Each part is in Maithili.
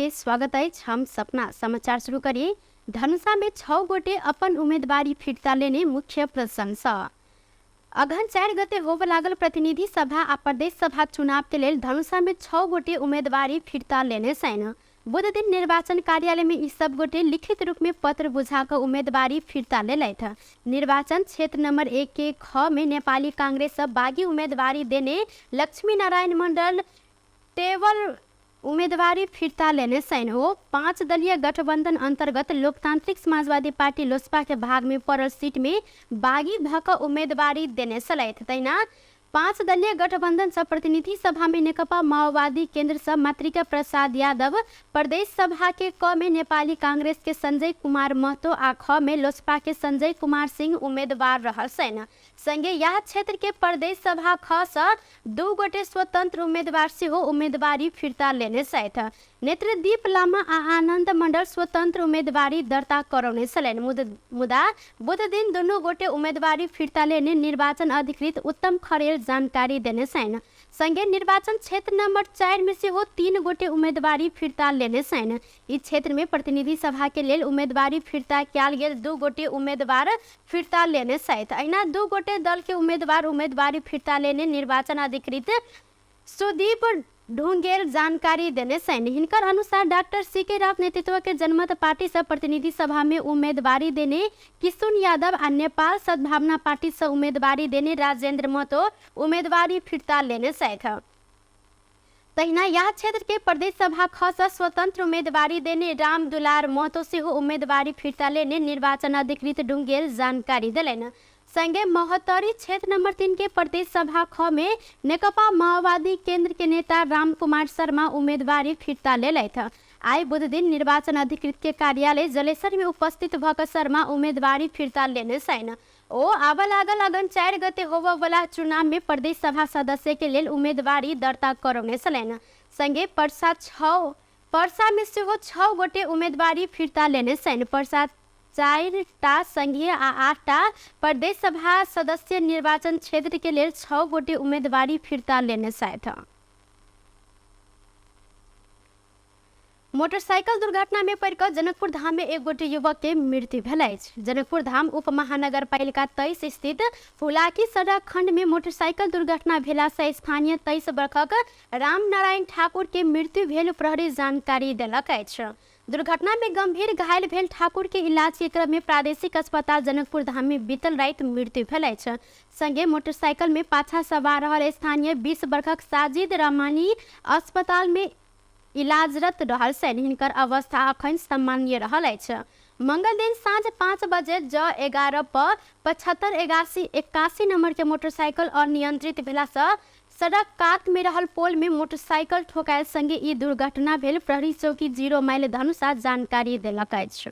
सबके स्वागत अछि। हम सपना समाचार शुरू करी। धनुषा में 6 गोटे अपन उम्मीदवारी फिर्ता लेने मुख्य प्रशंसा। अगहन 4 गते होबय लागल प्रतिनिधि सभा आ प्रदेश सभा चुनाव के लेल धनुषा में 6 गोटे उम्मीदवारी फिर्ता लेने छनि। बुध दिन निर्वाचन कार्यालय में ई सब गोटे लिखित रूप में पत्र बुझा कऽ उम्मीदवारी फिर्ता लेलथि। निर्वाचन क्षेत्र नंबर 1 के ख में नेपाली कांग्रेस सँ बागी उम्मीदवारी देने लक्ष्मी नारायण मंडल टेबल उम्मीदवारी फिर्ता लेने छनि। ओ 5 दलीय गठबंधन अंतर्गत लोकतांत्रिक समाजवादी पार्टी लोसपा के भाग में पड़ल सीट में बागी भऽ कऽ उम्मीदवारी देने छलथि। तहिना 5 दलीय गठबंधन सँ प्रतिनिधि सभा में नेकपा माओवादी केंद्र सँ मातृका प्रसाद यादव, प्रदेश सभा के क में नेपाली कांग्रेस के संजय कुमार महतो आ ख में लोसपा के संजय कुमार सिंह उम्मीदवार रहल छनि। संगे यह क्षेत्र के प्रदेश सभा ख सँ 2 गोटे स्वतंत्र उम्मीदवार सेहो उम्मीदवारी फिर्ता लेने छथि। नेत्रदीप लामा आ आनंद मंडल स्वतंत्र उम्मीदवारी दर्ता करौने छलनि। मुदा बुध दिन दुनू गोटे उम्मीदवारी फिर्ता लेने निर्वाचन अधिकृत उत्तम खरेल जानकारी देने छनि। संगे निर्वाचन क्षेत्र नंबर 4 में सेहो 3 गोटे उम्मीदवारी फिर्ता लेने छनि। ई क्षेत्र में प्रतिनिधि सभा के लेल उम्मीदवारी फिर्ता कयल गेल 2 गोटे उम्मीदवार फिर्ता लेने छथि। अहिना 2 गोटे दल के उम्मीदवार उम्मीदवारी फिर्ता लेने निर्वाचन अधिकृत सुदीप ढुंगेल जानकारी देने छनि। हिनकर अनुसार डॉक्टर सी के राउत नेतृत्व के जनमत पार्टी से प्रतिनिधि सभा में उम्मीदवारी देने किशुन यादव आ नेपाल सद्भावना पार्टी से उम्मीदवारी देने राजेंद्र महतो उम्मीदवारी फिर्ता लेने छथि। तहिना यह क्षेत्र के प्रदेश सभा ख से स्वतंत्र उम्मीदवारी देने राम दुलार महतो सेहो उम्मीदवारी फिर्ता लेने निर्वाचन अधिकृत ढुंगेल जानकारी देलनि। संगे महोत्तरी क्षेत्र नंबर 3 के प्रदेश सभा ख में नेकपा माओवादी केंद्र के नेता राम कुमार शर्मा उम्मीदवारी फिर्ता लेलथि। आइ बुध दिन निर्वाचन अधिकृत के कार्यालय जलेसर में उपस्थित भऽ कऽ शर्मा उम्मीदवारी फिर्ता लेने छनि। ओ आबऽ लागल अगहन 4 गते होबऽ वाला चुनाव में प्रदेश सभा सदस्य के लेल उम्मीदवारी दर्ता करौने छलनि। संगे परसा में सेहो 6 गोटे उम्मीदवारी फिर्ता लेने छनि। परसा 4टा संघीय आ 8टा प्रदेश सभा सदस्य निर्वाचन क्षेत्र के लेल 6 गोटे उम्मीदवारी फिर्ता लेने छथि। मोटरसाइकिल दुर्घटना में पड़ि कऽ जनकपुर धाम में एक गोटे युवक के मृत्यु भेल अछि। जनकपुर धाम उप महानगरपालिका 23 स्थित हुलाकी सड़क खंड में मोटरसाइकिल दुर्घटना भेला से स्थानीय 23 वर्षक राम नारायण ठाकुर के मृत्यु भेल प्रहरी जानकारी देलक अछि। दुर्घटना में गंभीर घायल भेल ठाकुर के इलाज के क्रम में प्रादेशिक अस्पताल जनकपुर धाम में बीतल राति मृत्यु भेल अछि। संगे मोटरसाइकिल में पाछा सवार रहल स्थानीय 20 वर्षक साजिद रहमानी अस्पताल में इलाजरत रहल छनि। हिनकर अवस्था अखन सामान्य रहल अछि। मंगल दिन साँझ 5 बजे ज 11 पर 75 81 81 नंबर के मोटरसाइकिल अनियंत्रित भेला से सड़क कात में रहल पोल में मोटरसाइकिल ठोकायल संगे ई दुर्घटना भेल प्रहरी चौकी 0 माइल धनुषा जानकारी देलक अछि।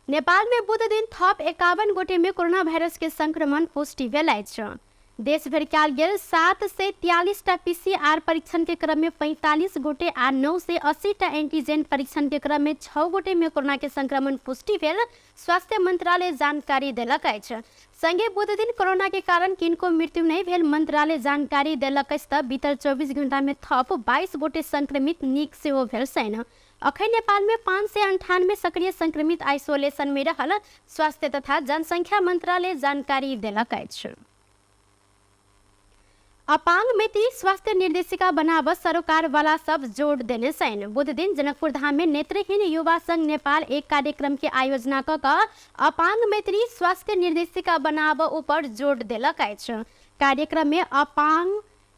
नेपाल में बुध दिन थप 51 गोटे में कोरोना वायरस के संक्रमण पुष्टि भेल अछि। देश भरि कयल गेल 743 टा पीसीआर परीक्षण के क्रम में 45 गोटे आ 980 टा एंटीजन परीक्षण के क्रम में 6 गोटे में कोरोना के संक्रमण पुष्टि भेल स्वास्थ्य मंत्रालय जानकारी देलक अछि। संगे बुध दिन कोरोना के कारण किनको मृत्यु नहीं भेल मंत्रालय जानकारी देलक अछि त बीतल 24 घंटा में थप 22 गोटे संक्रमित नीक सेहो भेल छनि। अखन नेपाल में 598 सक्रिय संक्रमित आइसोलेशन में रहल स्वास्थ्य तथा जनसंख्या मंत्रालय जानकारी देलक अछि। अपांग मित्री स्वास्थ्य निर्देशिका बनाब सरोकार वाला सब जोड़ देने छनि। बुध दिन जनकपुर धाम में नेत्रहीन युवा संघ नेपाल एक कार्यक्रम के आयोजना क कऽ अपांग मैत्री स्वास्थ्य निर्देशिका बनाब ऊपर जोड़ देलक अछि। कार्यक्रम में अपांग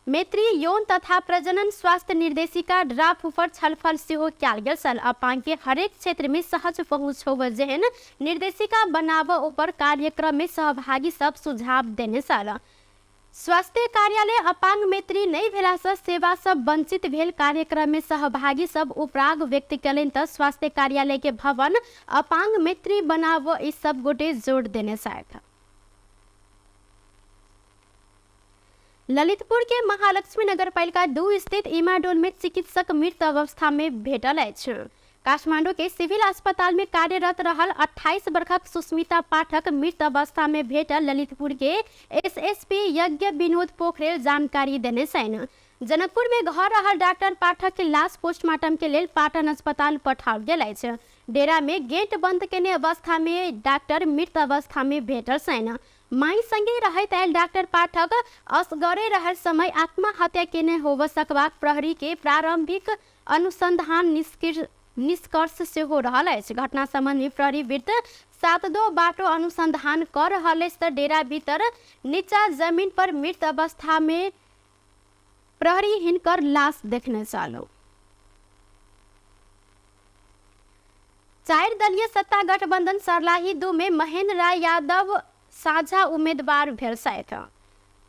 मैत्री यौन तथा प्रजनन स्वास्थ्य निर्देशिका ड्राफ्ट ऊपर छलफल सेहो कयल गेल छल। अपांग के हरेक क्षेत्र में सहज पहुंच होब जेहन निर्देशिका बनाब ऊपर कार्यक्रम में सहभागी सब सुझाव देने छल। स्वास्थ्य कार्यालय अपांग मैत्री नहीं भेला से सेवा सब वंचित भेल कार्यक्रम में सहभागी सब उपराग व्यक्त कयलनि त स्वास्थ्य कार्यालय के भवन अपांग मैत्री बनाब ई सब गोटे जोड़ देने छथि। ललितपुर के महालक्ष्मी नगरपालिका 2 स्थित इमाडोल में चिकित्सक मृत अवस्था में भेटल अछि। काठमांडू के सिविल अस्पताल में कार्यरत रहल 28 वर्षक सुस्मिता पाठक मृत अवस्था में भेटल ललितपुर के एसएसपी यज्ञ विनोद पोखरेल जानकारी देने छनि। जनकपुर में घर रहल डॉक्टर पाठक के लाश पोस्टमार्टम के लेल पाटन अस्पताल पठाओल गेल अछि। डेरा में गेट बंद केने अवस्था में डॉक्टर मृत अवस्था में भेटल छनि। माई संगे रहैत आयल डॉक्टर पाठक असगरे रहल समय आत्महत्या केने होब सकबाक प्रहरी के प्रारंभिक अनुसंधान निष्कर्ष सेहो रहल अछि। घटना संबंध में प्रहरी वृत्त 7-2 बाटो अनुसंधान कर रहल अछि त डेरा भीतर नीचा जमीन पर मृत अवस्था में प्रहरी हिनकर लाश देखने छल। 4 दलीय सत्ता गठबंधन सर्लाही 2 में महेंद्र राय यादव साझा उम्मीदवार भेल छथि।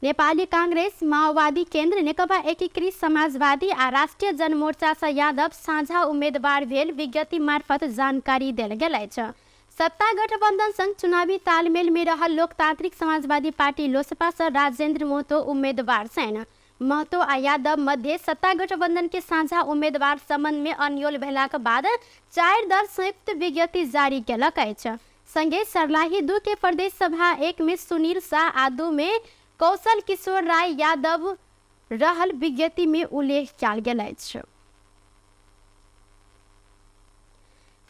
नेपाली कांग्रेस, माओवादी केंद्र, नेकपा एकीकृत समाजवादी आ राष्ट्रिय जनमोर्चा सँ यादव साझा उम्मीदवार भेल विज्ञप्ति मार्फत जानकारी देल गेल अछि। सत्ता गठबंधन संग चुनावी तालमेल में रहल लोकतांत्रिक समाजवादी पार्टी लोसपा सँ राजेंद्र महतो उम्मीदवार छनि। महतो आ यादव मध्य सत्ता गठबंधन के साझा उम्मीदवार संबंध में अनयोल भेलाक बाद 4 दल संयुक्त विज्ञप्ति जारी केलक अछि। संगे सर्लाही 2 के प्रदेश सभा 1 में सुनील शाह आ 2 में कौशल किशोर राय यादव रहल विज्ञप्ति में उल्लेख कयल गेल अछि।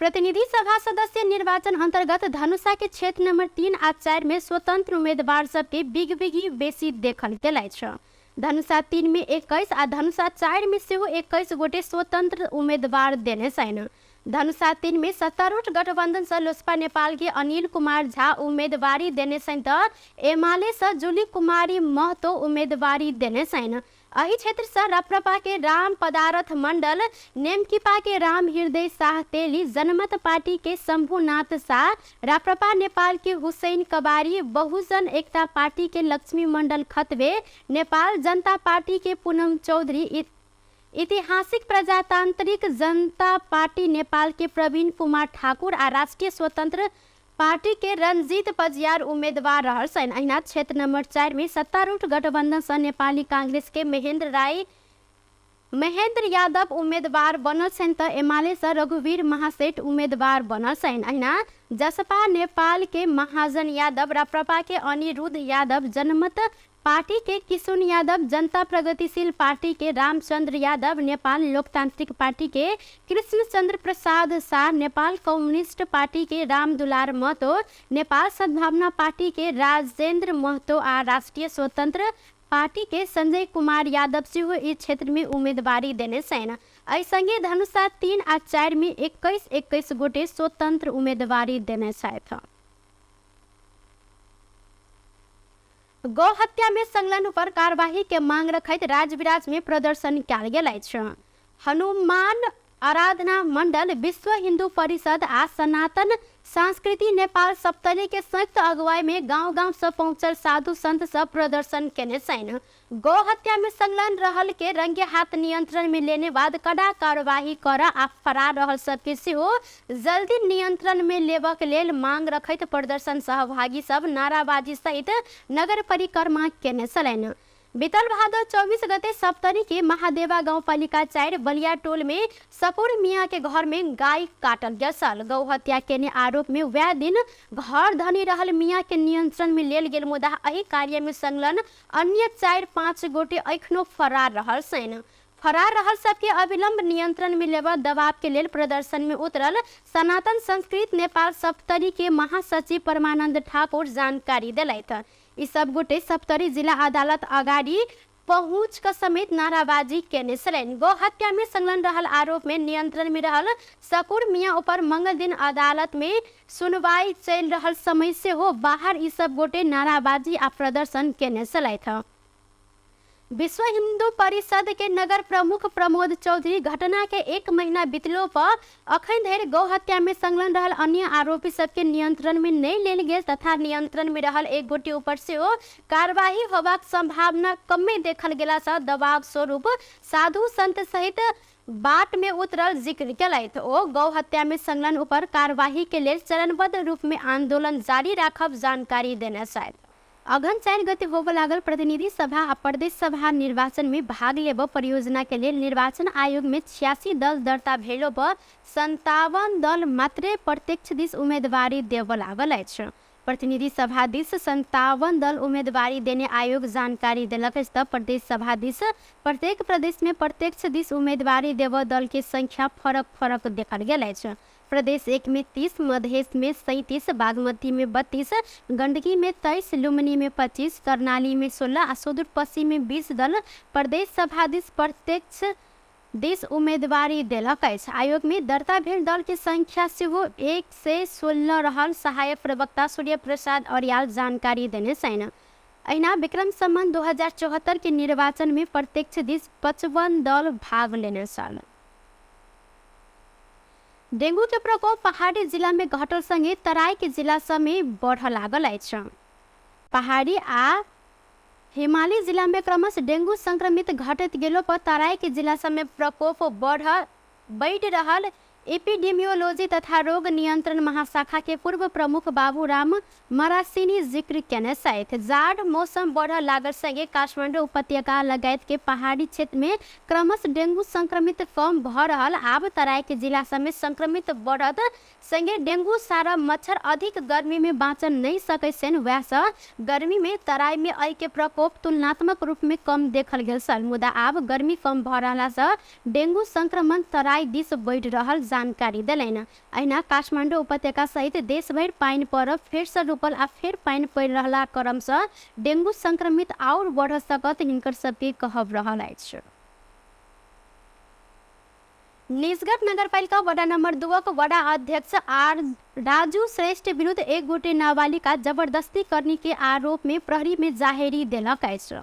प्रतिनिधि सभा सदस्य निर्वाचन अंतर्गत धनुषा के क्षेत्र नंबर 3 आ 4 में स्वतंत्र उम्मीदवार सबके बिगबिगी बेसी देखल गेल अछि। धनुषा 3 में 21 आ धनुषा 4 में सेहो 21 गोटे स्वतंत्र उम्मीदवार देने छनि। धनुषा 3 में सत्तारूढ़ गठबंधन से लोसपा नेपाल के अनिल कुमार झा उम्मीदवारी देने छनि त एमाले से जुली कुमारी महतो उम्मीदवारी देने छनि। एहि क्षेत्र से राप्रपा के राम पदारथ मंडल, नेमकिपा के राम हृदय शाह तेली, जनमत पार्टी के शंभुनाथ शाह, राप्रपा नेपाल के हुसैन कबारी, बहुजन एकता पार्टी के लक्ष्मी मंडल खतबे, नेपाल जनता पार्टी के पूनम चौधरी, ऐतिहासिक प्रजातांत्रिक जनता पार्टी नेपाल के प्रवीण कुमार ठाकुर आ राष्ट्रीय स्वतंत्र पार्टी के रंजीत पजियार उम्मीदवार रहल छनि। अहिना क्षेत्र नंबर 4 में सत्तारूढ़ गठबंधन से नेपाली कांग्रेस के महेंद्र यादव उम्मीदवार बनल छनि त एमाले से रघुवीर महासेठ उम्मीदवार बनल छनि। अहिना जसपा नेपाल के महाजन यादव, राप्रपा के अनिरुद्ध यादव, जनमत पार्टी के किशुन यादव, जनता प्रगतिशील पार्टी के रामचंद्र यादव, नेपाल लोकतांत्रिक पार्टी के कृष्णचंद्र प्रसाद शाह, नेपाल कम्युनिस्ट पार्टी के राम दुलार महतो, नेपाल सद्भावना पार्टी के राजेंद्र महतो आ राष्ट्रीय स्वतंत्र पार्टी के संजय कुमार यादव सेहो इस क्षेत्र में उम्मीदवारी देने छनि। एहि संगे धनुषा 3 आ 4 में 21-21 गोटे स्वतंत्र उम्मीदवारी देने छथि। गौ हत्या में संलग्न पर कार्यवाही के मांग रखैत राजविराज में प्रदर्शन कयल गेल अछि। हनुमान आराधना मंडल, विश्व हिंदू परिषद आ सनातन संस्कृति नेपाल सप्तरी के संयुक्त अगुवाई में गांव-गांव से पहुंचल साधु संत सब प्रदर्शन केने छनि। गौ हत्या में संलग्न रहल के रंगे हाथ नियंत्रण में लेने बाद कड़ा कार्यवाही कर आ फरार रहल सबके सेहो जल्दी नियंत्रण में लेबक लेल मांग रखैत प्रदर्शन सहभागी सब नाराबाजी सहित नगर परिक्रमा केने छलनि। बीतल भादो 24 गते सप्तरी के महादेवा गाउँपालिका 4 बलिया टोल में सकुर मियाँ के घर में गाय काटल गेल छल। गौ हत्या केने आरोप में वह दिन घर धनी रहल मियाँ के नियंत्रण में लेल गेल, मुदा एहि कार्य में संलग्न अन्य 4-5 गोटे एखनो फरार रहल छनि। फरार रहल सबके अविलंब नियंत्रण में लेबऽ दबाव के लेल प्रदर्शन में उतरल सनातन संस्कृत नेपाल सप्तरी के महासचिव परमानंद ठाकुर जानकारी देलथि। ई सब गोटे सप्तरी जिला अदालत अगाडि पहुँच क समेत नाराबाजी केने छलनि। गौ हत्या में संलग्न रहल आरोप में नियंत्रण में रहल सकुर मियाँ ऊपर मंगल दिन अदालत में सुनवाई चलि रहल समय सेहो बाहर ई सब गोटे नाराबाजी आ प्रदर्शन केने छलथि। विश्व हिंदू परिषद के नगर प्रमुख प्रमोद चौधरी घटना के 1 महीना बीतलो पर अखन धरि गौ हत्या में संलग्न रहल अन्य आरोपी सबके नियंत्रण में नहीं लेल गेल तथा नियंत्रण में रहल एक गोटे ऊपर सेहो कार्यवाही होबाक संभावना कमे देखल गेला सँ दबाव स्वरूप साधु संत सहित बाट में उतरल जिक्र केलथि। ओ गौ हत्या में संलग्न ऊपर कार्यवाही के लेल चरणबद्ध रूप में आंदोलन जारी राखब जानकारी देने छथि। अघन 4 गते होबऽ लागल प्रतिनिधि सभा आ प्रदेश सभा निर्वाचन में भाग लेबऽ परियोजना के लेल निर्वाचन आयोग में 86 दल दर्ता भेलो पर 57 दल मात्रे प्रत्यक्ष दिस उम्मीदवारी देबऽ लागल अछि। प्रतिनिधि सभा दिस 57 दल उम्मेदवारी देने आयोग जानकारी देलक अछि तऽ प्रदेश सभा दिस प्रत्येक प्रदेश में प्रत्यक्ष दिस उम्मेदवारी देबऽ दल के संख्या फरक फरक देखल गेल अछि। प्रदेश 1 में 30, मधेश में 37, बागमती में 32, गंडकी में 23, लुम्बिनी में 25, कर्णाली में 16 आ सुदूर पश्चिम में 20 दल प्रदेश सभा दिस प्रत्यक्ष दिस उम्मेदवारी देलक अछि। आयोग में दर्ता भेल दल के संख्या सेहो 116 रहल सहायक प्रवक्ता सूर्य प्रसाद अर्याल जानकारी देने छनि। अहिना विक्रम संवत 2074 के निर्वाचन में प्रत्यक्ष दिस 55 दल भाग लेने छल। डेंगू के प्रकोप पहाड़ी जिला में घटल संगे तराई के जिला सब में बढ़ लागल अछि। पहाड़ी आ हिमाली जिला में क्रमशः डेंगू संक्रमित घटैत गेलो पर तराई के जिला सब में प्रकोप बढ़ि रहल एपिडेमियोलॉजी तथा रोग नियंत्रण महाशाखा के पूर्व प्रमुख बाबूराम मरासिनी जिक्र केने छथि। जाड़ मौसम बढ़ लागल संगे काठमाडौँ उपत्यका लगायत के पहाड़ी क्षेत्र में क्रमशः डेंगू संक्रमित कम भ रहल आब तराई के जिला सब में संक्रमित बढ़त संगे डेंगू सारा मच्छर अधिक गर्मी में बाँचल नहीं सकै छनि, वएह सँ गर्मी में तराई में एहि के प्रकोप तुलनात्मक रूप में कम देखल गेल छल। मुदा आब गर्मी कम भ रहला सँ डेंगू संक्रमण तराई दिस बढ़ि रहल जानकारी देलनि। अहिना काठमाडौँ उपत्यका सहित देशभरि पानि पड़ब फेरसँ रुकल आ फेर पानि पड़ि रहला क्रमसँ डेंगू संक्रमित आओर बढ़ सकत हिनकर सबके कहब रहल अछि। निजगढ नगरपालिका वडा नंबर 2 क वडा अध्यक्ष आर राजू श्रेष्ठ विरुद्ध एक गोटे नाबालिका जबरदस्ती करने के आरोप में प्रहरी में जाहेरी देलक अछि।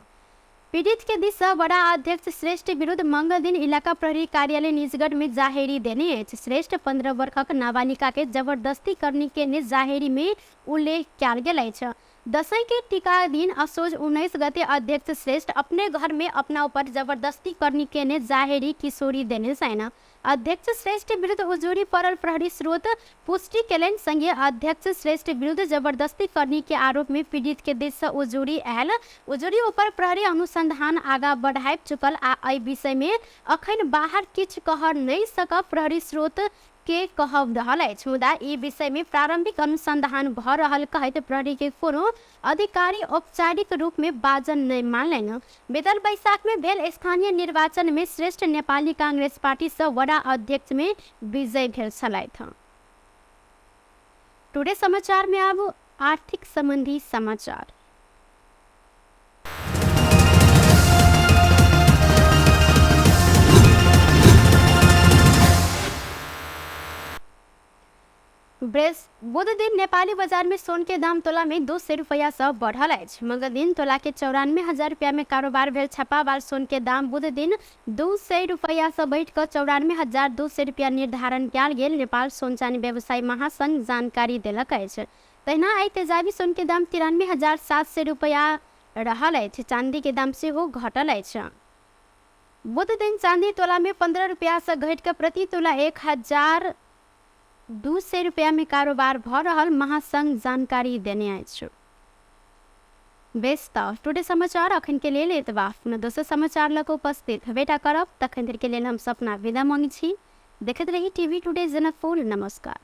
पीड़ित के दिस सँ वडा अध्यक्ष श्रेष्ठ विरुद्ध मंगल दिन इलाका प्रहरी कार्यालय निजगढ़ में जाहेरी देने अछि। श्रेष्ठ 15 वर्षक नाबालिका के जबरदस्ती करने के ने जाहेरी में उल्लेख कयल गेल अछि। दशैं के टीका दिन असोज 19 गते अध्यक्ष श्रेष्ठ अपने घर में अपना ऊपर जबरदस्ती करनी के ने जाहेरी किशोरी देने छनि। अध्यक्ष श्रेष्ठ विरुद्ध उजूरी पड़ल प्रहरी स्रोत पुष्टि केलनि। संगे अध्यक्ष श्रेष्ठ विरुद्ध जबरदस्ती करनी के आरोप में पीड़ित के दिस से उजूरी आयल। उजूरी ऊपर प्रहरी अनुसंधान आगा बढ़ाबि चुकल आ एहि विषय में अखन बाहर किछु कह नहि सकब प्रहरी स्रोत के कहब रहल अछि। मुदा ई विषय में प्रारंभिक अनुसंधान भ रहल कहैत प्रहरी के कोनो अधिकारी औपचारिक रूप में बाजल नहि मानलनि। बीतल बैसाख में भेल स्थानीय निर्वाचन में श्रेष्ठ नेपाली कांग्रेस पार्टी सँ वडा अध्यक्ष में विजय भेल छलथि। टुडे समाचार में आब आर्थिक संबंधी समाचार। बुध दिन नेपाली बाजार में सोन के दाम तोला में 200 रुपया सँ बढ़ल अछि। मंगल दिन तोला के 94,000 रुपया में कारोबार भेल छपावाल सोन के दाम बुध दिन 200 रुपया सँ बढ़ि कऽ 94,200 रुपया निर्धारण कयल गेल नेपाल सोन चानी व्यवसायी महासंघ जानकारी देलक अछि। तहिना आइ तेजाबी सोन के दाम 93,700 रुपया रहल अछि। चांदी के दाम सेहो घटल अछि। बुध दिन चांदी तोला में 15 रुपया सँ घटि कऽ प्रति तोला 1,200 रुपया में कारोबार भ रहल महासंघ जानकारी देने अछि। बेस तऽ टुडे समाचार अखन के लेल एतबा। पुनः दोसर समाचार लऽ कऽ उपस्थित हेबेटा करब। तखन धरि के लेल हम सपना विदा मांगै छी। देखैत रही टीवी टुडे जनकपुर। नमस्कार।